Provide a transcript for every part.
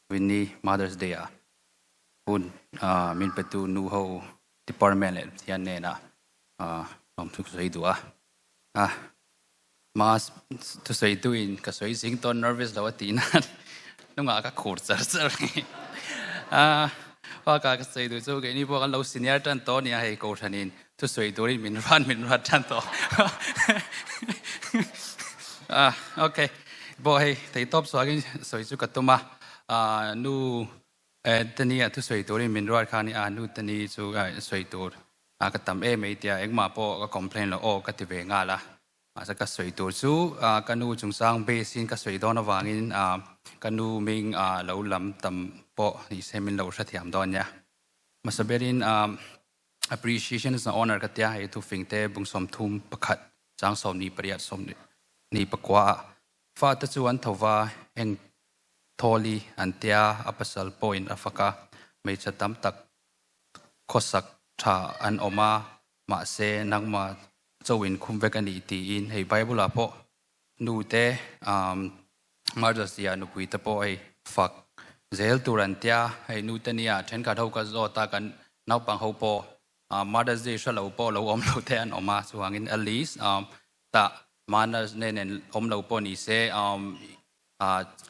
Winnie Mother's Day ah hun min petu nu ho department leh Pathian hnenah lawmthu ka sawi duh a. Mas thusawi tuin ka sawi zing tawn nervous lo a tih nan hnungah ka khur char char a. Bakah ka sawi duh chu keini pawh kan lo senior tan tawh nia hei kohhranin thusawi turin min ruat min ruat tan tawh. Okay pawh hei theihtawp suakin sawi chu ka tum a. Nu Tani a thusawi turin min ruat kha nia nu Tani chu sawi tur a ka tam em mai tia engmah pawh ka complain lo aw ka ti ve nghal a, mahse ka sawi tur chu ka nu chungchang base in ka sawi dawn avangin ka nu ming lo lam tam pawh ni se min lo hrethiam dawn nia. Hmasa berin appreciation is an honor ka tia hei thufing te bung 31 chang 28 29 ah fate chu an tho va eng thawli an tia a pasal pawhin a fak a, hmeichhe tam tak khawsak tha an awm a, mahse nangmah chauhin khum vek a nih tiin hei Bible ah pawh nu te Mother's Day ah nupui te pawh hei fak zel tur an tia, hei nu te nia thenkhat ho ka zawt a kan naupang ho pawh Mother's Day hre lo pawh lo awm lo te an awm a, chuvangin at least tah Mother's Day nen awm lo pawh ni se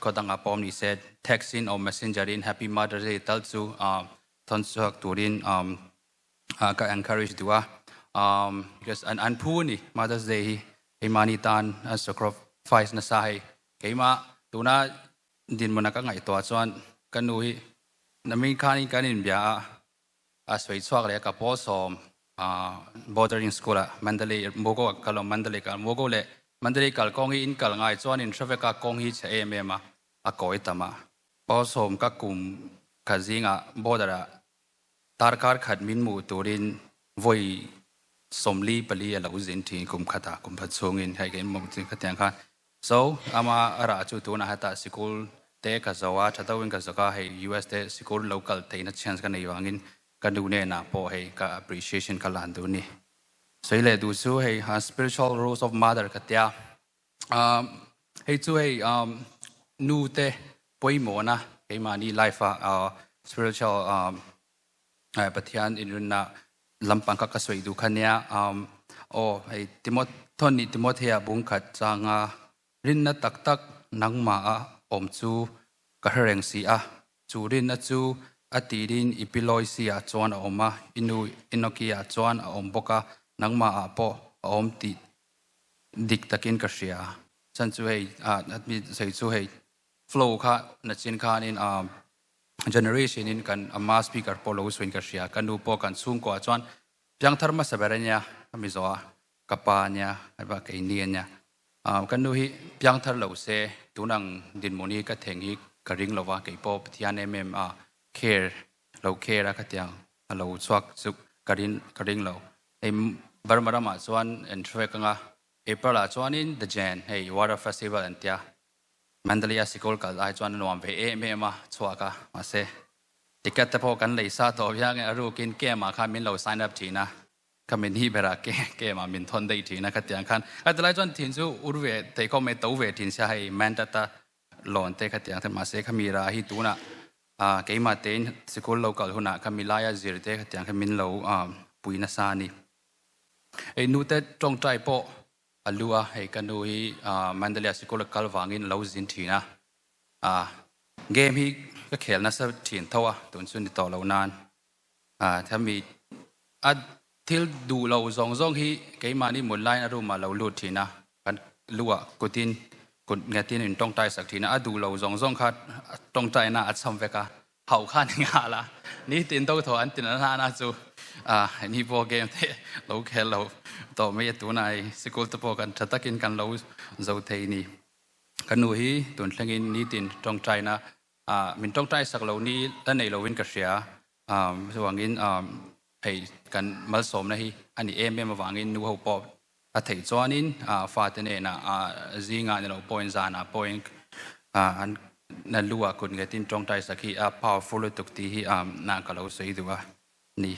khaw dangah pawh awm ni se text in or messenger in Happy Mother's Day tal chu thawn chhuak turin ka encourage duh a because an an phu a ni Mother's Day hi keimahni tan an sacrifice nasa hei keimah tuna dinhmuna ka ngaihtuah chuan ka nu hi namin khanin kan inbia a a sawi chhuak leh a ka pawl sawm bordering school ah Mandalay Mogo ah ka kal awm Mandalay kal Mogo leh Mandalay kal kawng hi in kal ngai chuan in hre vek a kawng hi chhe em em a a kawi tam a pawl sawm ka kum kha zingah border ah darkar khat min hmuh turin vawi 44 a lo zin thin kum khatah kum khat chhungin hei ka inhmuh thin khatiang khan So, ama a rah chu tunah hetah sikul te ka zo a, tha deuhin ka zawk a, hei US te sikul lo kal theihna chance ka nei vangin ka nu hnenah pawh hei ka appreciation ka lan duh a ni. Sawi leh duh chu hei spiritual roles of mother ka tia, hei chu hei nu te pawimawhna keimahni life ah spiritual Pathian inrinna lampang kha ka sawi duh kha nia. Aw hei Timothon nih Timothea bung khat changa rinna tak tak nangmah a awm chu ka hre reng si a, chu rinna chu a tirin i Piloisia chuan a awm a, i nu Enokia chuan a awm bawk a, nangmah ah pawh a awm tih dik takin ka hria. Chan chu hei, sawi chu hei flow kha nachin khanin generation in kan ama speaker pawh lo suin ka hria ka nu pawh kan chhungkaw ah chuan piangthar hmasa ber ania ka mi zawh a ka pa ania haiba keini ania ka nu hi piangthar lo se tunang dinhmun hi ka theng hi ka ring lova kei pawh Pathian em em a care lo care a khatiang a lo chhuak chu ka rin ka ring lo hei Burma ramah chuan an hre vek anga April ah chuanin the Jan hei water festival an tia Mandalay a sikul kal ai chuan a nuam ve em em a, chhuak a, mahse ticket te pawh kan lei sa tawh viang e, a rukin camp ah khan min lo sign up thin a, ka min hi berah camp ah min thawn daih thin a, khatiang khan ka tilai chuan thin chu ur ve thei khawp mai, to ve thin sia hei Mandata lawn te khatiang te mahse khami rah hi tunah keimah tein sikul lo kal hunah khami laia zir te khatiang kha min lo pui nasa a ni. Hei nute tawngtai pawh A lu a, hei ka nu hi Mandalay sikul a kal vangin a lo zin thin a, game hi ka khel nasa thin tho a, tun chu ni tawh lo nan thami a thil duh lo zawng zawng hi keimahni mut laiin a room ah lo lut thin a, kan lu ah kutin kut nghetin in tawngtai sak thin a, a duh lo zawng zawng kha tawngtaina a cham vek a, hauh kha ni nghal a, nitin do thaw an tin a hlan a chu ni pawh game te lo khel lo tawh mai a tunah hei sikul te pawh kan tha takin kan lo zo thei ni. Ka nu hi tun thlengin nitin tawngtaina min tawngtai sak lo ni la nei lovin ka hria chuvangin hei kan malsawmna hi a ni em em avangin nu ho pawh a theih chuanin fate hnenah zingah ni lo pawhin zanah pawhin an na lu ah kut nghetin tawngtai sak hi a powerful lutuk tih hi na ka lo sawi duh a ni.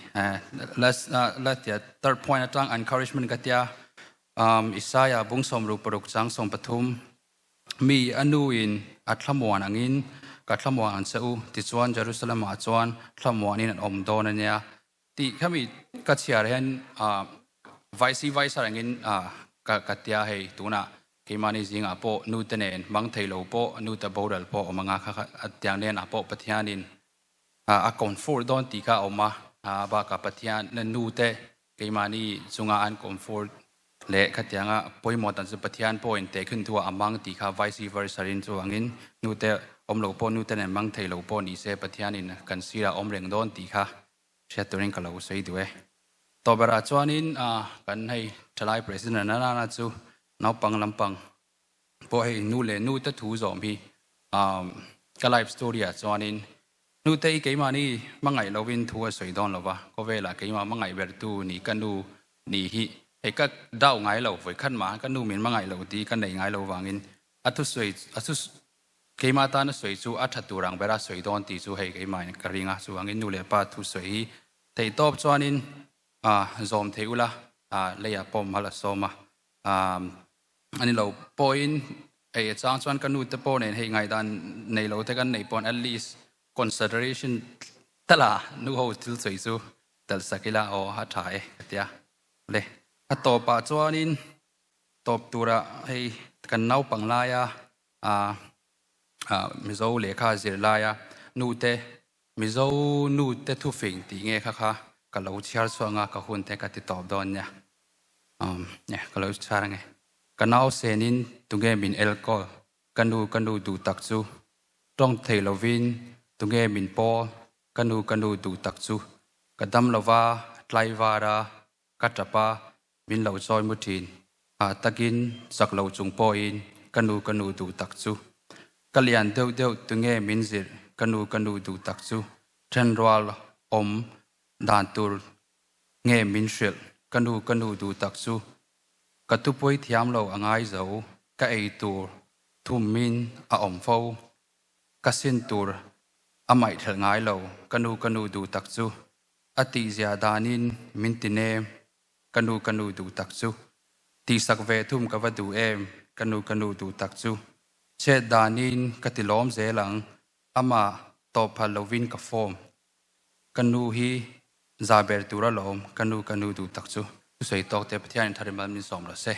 La tia third point atang encouragement ka tia Isaiah bung 66 chang 13 mi a nu in a thlamuan angin Ka thlamuan ang che u, tichuan Jerusalem-ah chuan thlamuanin an awm dawn a nia tih khami ka chhiar hian vaisi vaisa rengin ka tia hei tunah keimahni zingah pawh nute nen mang thei lo pawh nute boral pawh awm anga kha tiang nenah pawh Pathianin a comfort dawn tih kha a awm a, bakah Pathian nute Keimahni chunga an comfort leh khatianga pawimawh dan chu Pathian pawhin tehkhin thu ah a mang tih kha vice versa rin chuvangin nute awm lo pawh nute nen mang thei lo pawh ni se Pathianin kan sirah awm reng dawn tih kha hriat turin ka lo sawi duh e. Tawberah chuanin kan hei thalai President Ranana chu naupang lampang pawh hei nu leh nute thu zawm hi ka life story ah chuanin Nutei keimahni hmangaih lovin thu a sawi dawn lova, khawvelah keimah hmangaih bertu ni ka nu ni hi hei ka dau ngai lo, vawikhat mah ka nu min hmangaih lo tih ka nei ngai lo vangin a thusawi a thu keimah tan a sawi chu a tha tur ang bera sawi dawn tih chu hei keimahin ka ring a, chuvangin nu leh pa thusawi hi theihtawp chuanin zawm thei ula leiah pawh mal a sawm a. A ni lo pawhin hei a chang chuan ka nu te pawh nen hei ngaihdan nei lo te kan neih pawn at least consideration tala nu ho thil sawi chu tel sak ila aw a tha e ka tia. Le a tawpah chuanin tawp tura hei kan naupang laia Mizo lehkha zir laia nu te Mizo nu te thufing tih nge kha kha ka lo chhiar chhuak anga ka hun te ka ti tawp dawn nia. Umm nia ka lo chhiar ange. Ka nau senin tunge min elkawl ka nu ka nu duh tak chu tawng thei lovin tunge min pawl ka nu ka nu duh tak chu ka dam lova tlaivar a ka tap a min lo chawi mu thin. Hah takin chak lo chung pawhin ka nu ka nu duh tak chu. Ka lian deuh deuh tunge min zirh ka nu ka nu duh tak chu. Thenrual awm dan tur nge min hrilh ka nu ka nu duh tak chu. Ka thupawi thiam lo a ngai zo ka ei tur thummin a awm fo. Ka sin tur a maihthelh ngai lo ka nu ka nu duh tak chu. A tihzia danin min ti nem ka nu ka nu duh tak chu. Tihsak ve thum ka va duh em ka nu ka nu duh tak chu. Chet danin ka ti lawm zel ang amah tawp phal lovin ka form. Ka nu hi za ber tur alawm ka nu ka nu duh tak chu. Thusawi tawk te Pathianin thar i mal min sawm rawh se.